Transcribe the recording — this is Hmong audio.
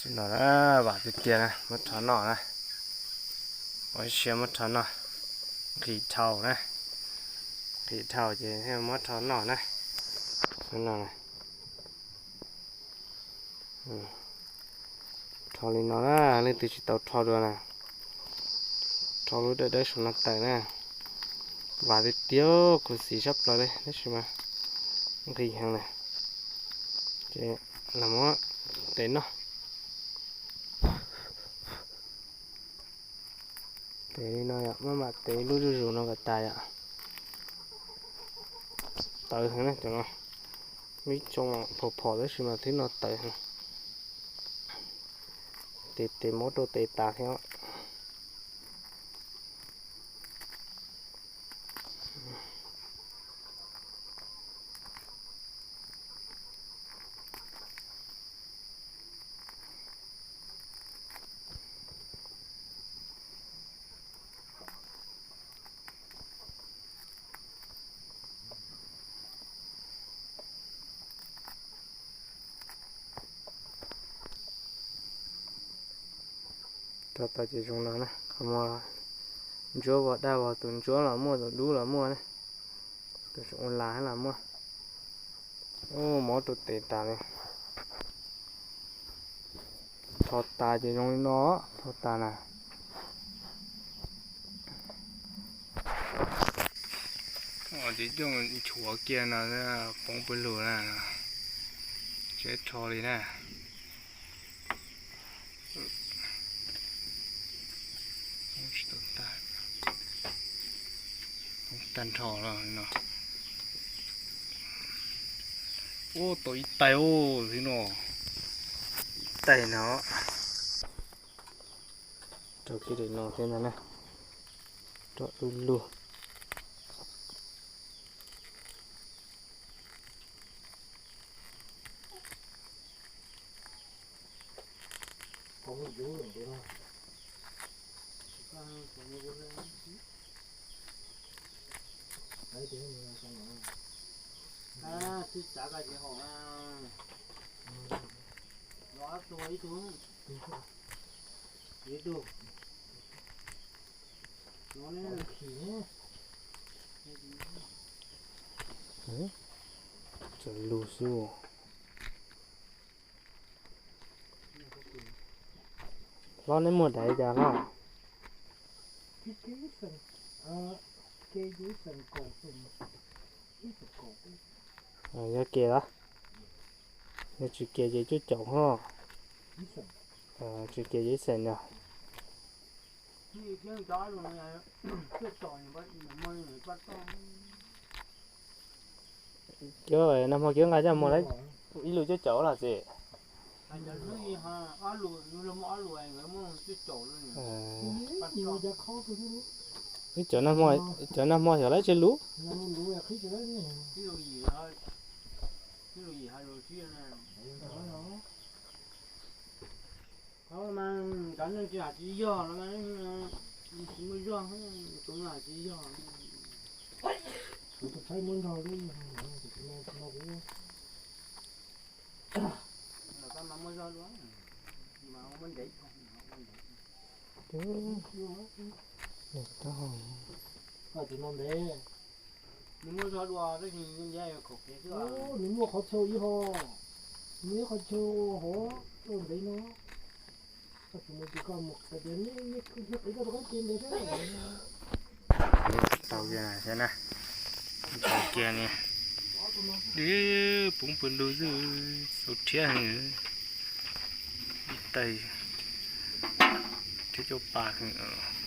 No na, vam tiag tiag na, muab rho noj na. Ua siab muab rho noj, nqhis dhau na, nqhis dhau ces muab rho noj na. Rho li no na, leej twg tsis tau rho dua na, rho lub dawb dawb saum no tawm na. Vam tiag tiag, khuv xim sab plaws li tab sis mas nqhis heev na. Ces los muab tes noj. Tes li no yom, maj mam tes lub zuj zus no kom tas yom. Tawv heev na cov no, ib tsoom phom phom tab sis mas twb no tawv heev. Tes tes muab rau tes tas thiab. Rho tau ces zoo no na, qhov muag ntsuab vog daj vog, tus ntsuab los muaj, tus dub los muaj na, tus tseem ua las los muaj. Ub, mob rau tes tas li. Rho tas ces zoo li no, rho tas na. Ces coj nchuav kiag no, poob pawg lug na, tsis rho li na. Tag nrho no. Ub, tau ib tais ub, no, ib tais no. Rau kiag daim no thiab ntag na, rau du lug. Twb tsav koj tsis haum na. Los ob tug ib tug, ib tug. Tsaws lus xwb. Hlob, neb muag daim li cas hlob? Yog ke los? Yog tsis ke ces cuaj caum hos. Tsis ke ces ib xees yog. Cov nag hmo kiv nqa coj muag lawm ib lus cuaj caum los txiv. Cov nag hmo, cov nag hmo xyov lawv tseg lus. Cov neeg tsis hais tsis yog los tsis muaj zog, tus hais tsis yog. Kuv tus tshaib muab nrog lub, kuv no kuv. Los koj mas muaj zog dua, mas muab ntev. Koj tus no ntev. Nws muaj zog dua tab sis nws nce khaum kev xwb. Nws muaj qhov chaw ib ho, nws muaj qhov chaw hov ntev no. Koj tsis mus ces koj mus tias neb, neb qiv koj rau qab ke ntev thiab. Tau kiag na, tau kiag ni. Dib poob pw lug xwb, xaus rhiab heev. Ib tais thiab cov pas heev.